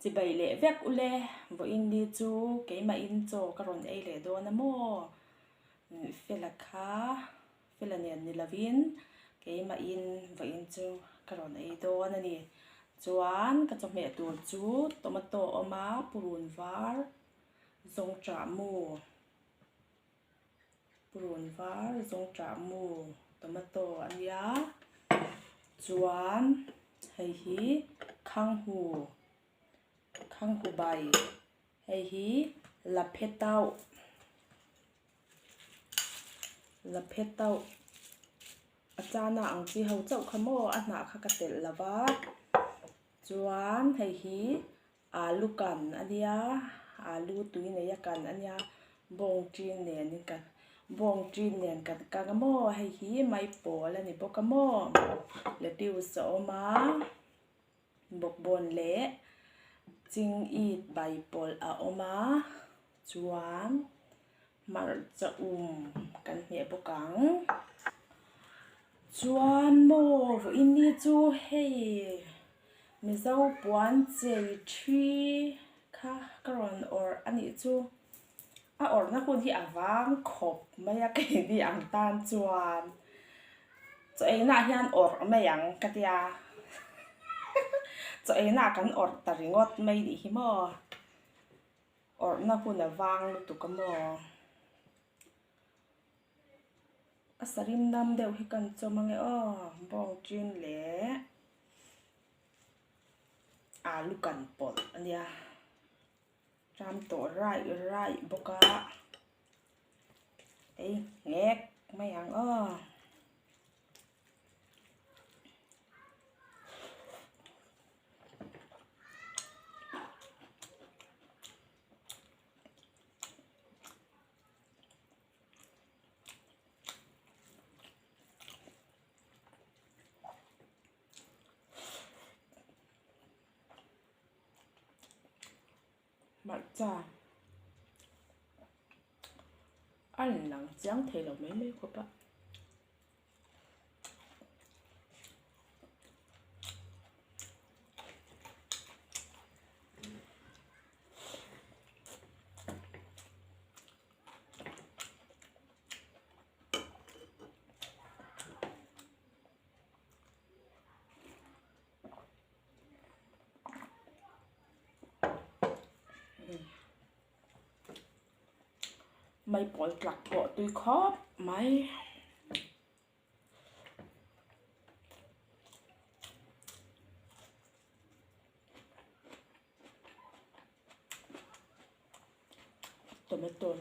Chibai leh vek ule, vawiin ni chu keimahin chaw ka rawn ei leh dawn a maw? Fela kha, Fela nen ni lovin keimahin vawiin chu ka rawn ei dawn a ni. Chuan ka chawhmeh tur chu tomato awm a, purun var, zawngṭah mu. Purun var zawngṭah mu tomato a nia chuan hei hi khanghu khanghu bai hei hi laphe tauh laphe tauh a chana ang chi ho chauh kha maw a hnah kha ka telh lo va chuan hei hi. Alu kan a nia, alu tui nei a kan a nia, bawng ṭin nen in kan bawng ṭin nen kan kang a maw hei hi maipawl a ni bawk a maw lettuce a awm a bawkbawn leh chingit bai pawlh a awm a chuan hmarcha um kan hmeh bawk ang chuan maw vawiin ni chu hei. Mizo puan chei thi kha ka rawn awrh a nih chu. A awrhna hun hi a vang khawp mai a keini ang tan chuan chaw eina ah hian awrh mai ang ka tia chaw eina ah kan awrh ta ringawt mai nih hi maw awrhna hun a vang lutuk a maw. A sarim nam deuh hi kan chawm ange aw bawng ṭin leh alu kan pawlh a nia ram tawh raih raih bawk a ei nghek mai ang aw. Hmarcha a in lang chiang thei lo mai mai khawp a. Maipawl tlak pawh tui khawp mai. Tomato.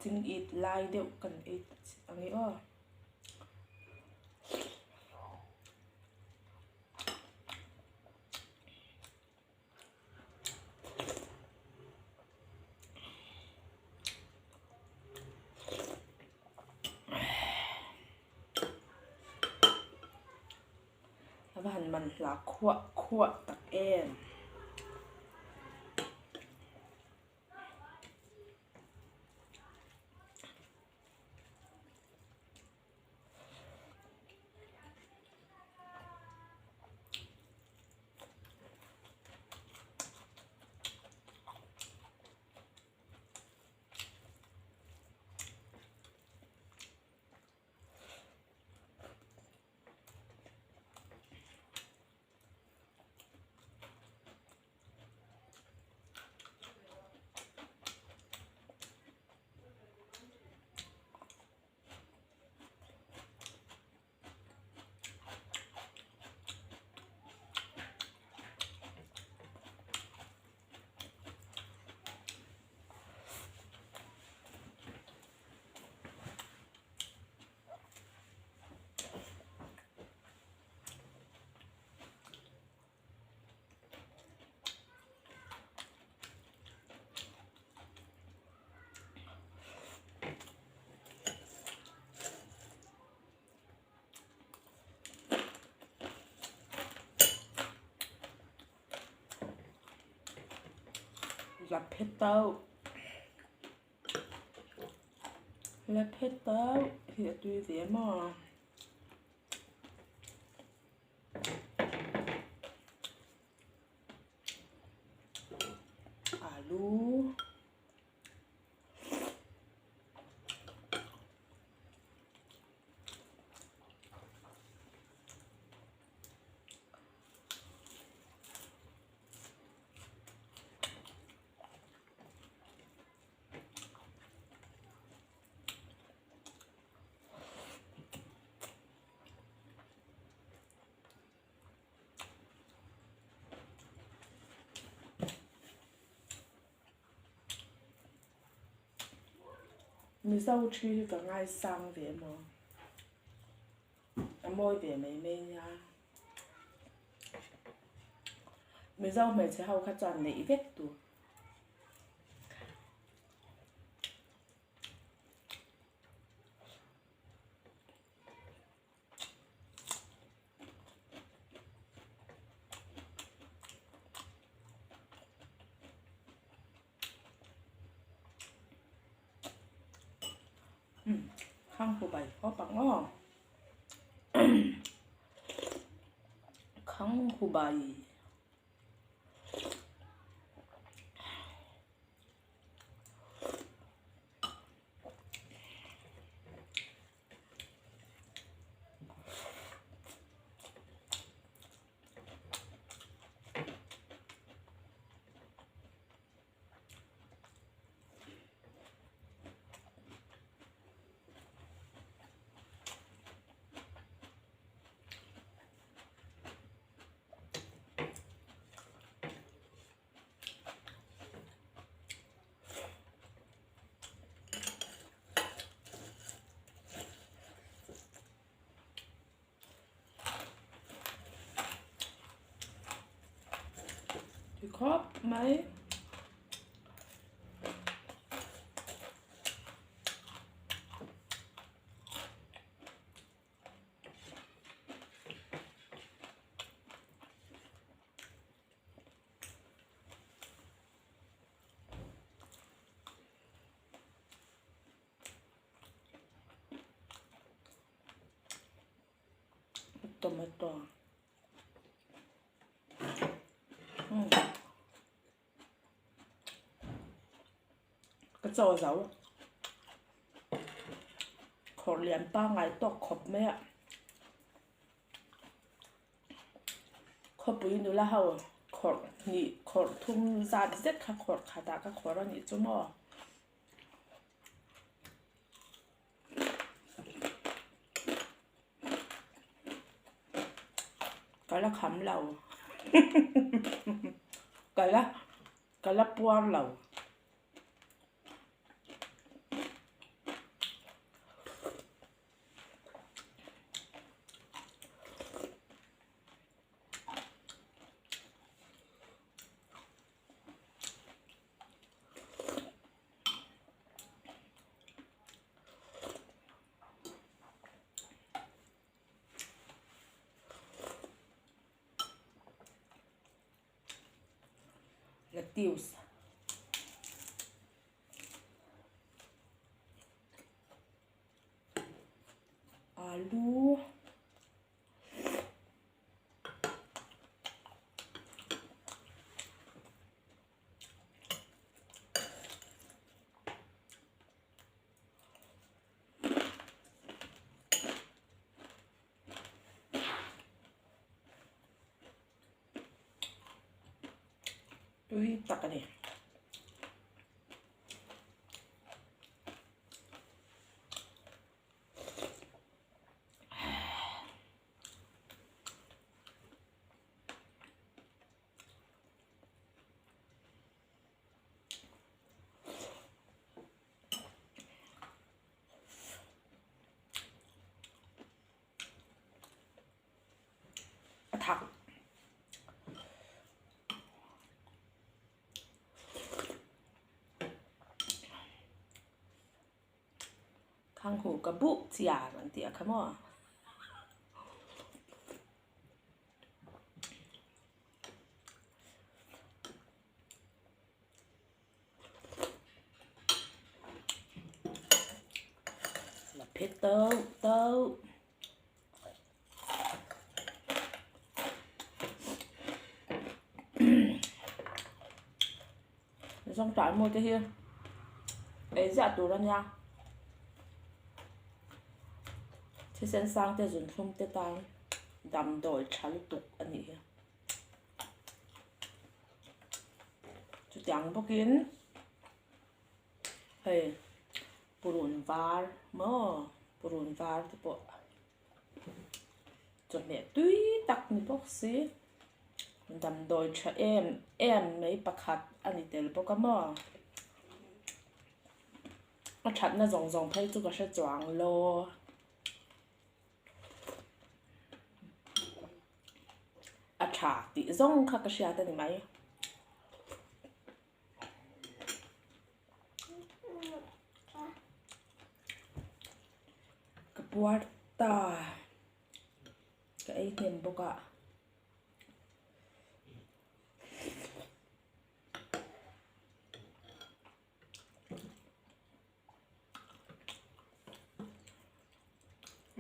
Ching it lai deuh kan ei ang e aw. A va han man hla khuah khuah tak em. Laphetau Laphetau hi a tui ve maw? Alu. Mizo thi hi ka ngaisang ve maw? A mawi ve mai mai nia. Mizo hmeichhe ho kha chuan neih vek tur. Khang hu bai khaw pang aw. Khang hu bai. Tui khawp mai. Tomato. Ka chaw zo. Khawrh lian pangngai tawk khawp mai a. Khawpui nula ho khawrh hnih khawrh thum zat zet kha khawrh khatah ka khawrh a nih chu maw. Ka la kham lo ka la ka la puar lo. Lettuce. Alu. Tui tak a ni. A thak. Khang hu ka buh chiar an tih a kha maw. La phet teuh teuh. Zawngtah maw te hi ei ziah tur a nia thisen sang te zunthlum te tan damdawi tha lutuk a nih hi chutiang bawkin hei purun var maw purun var te pawh. Chawhmeh tui tak ni bawk si, damdawi tha em em mai pakhat a ni tel bawk a maw. A thatna zawng zawng phei chu ka hre chuang lo. A tha tih zawng kha ka hriat a ni mai. Ka puar ta ka ei hnem bawk a.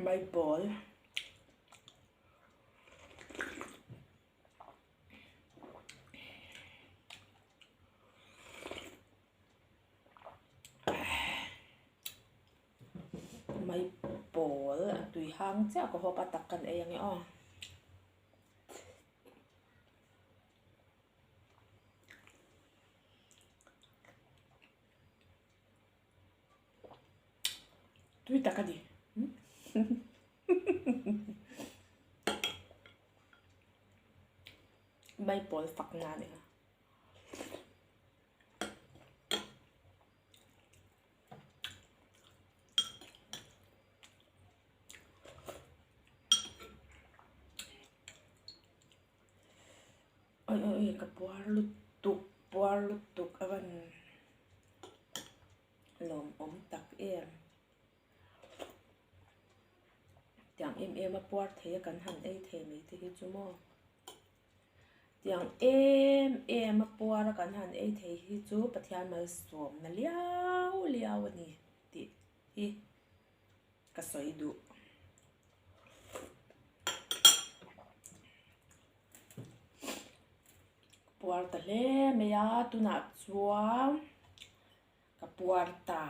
Maipawl. Mai pawl a tui hang chiah ka hawp a tak kan ei ange aw. Tui tak a ni. Mai pawl fak na a ni a. Oi oi oi ka puar lutuk puar lutuk a van lawmawm tak em. Tiang em em a puar thei a kan han ei thei mai te hi chu maw. Tiang em em a puar a kan han ei thei hi chu Pathian malsawmna liau liau a ni tih hi ka sawi duh. Puar ta hle mai a tunah chuan ka puar ta.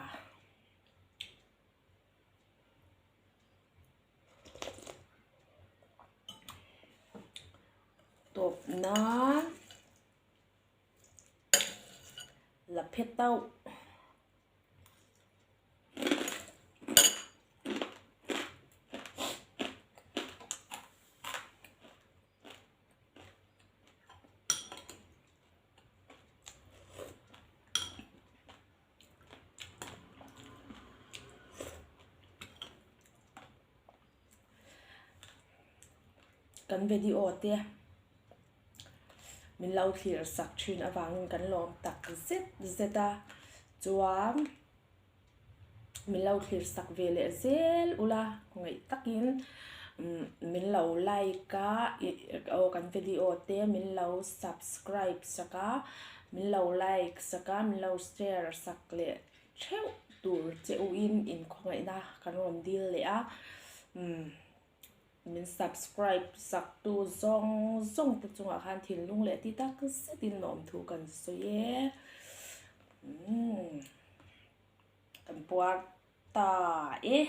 Tawp nan la phe tauh. Kan video te min lo thlir sak thin avangin kan lawm tak zet zet a chuan min lo thlir sak ve leh zel ula ngaih takin min lo like a aw kan video te min lo subscribe sak a. Min lo like sak a, min lo share sak leh theuh tur che u in inkhawngaihna kan rawn dil leh a. Umm min subscribe sak tu zawng zawng te chungah khan thinlung leh ti tak zetin lawmthu kan sawi e. Umm kan puar ta e.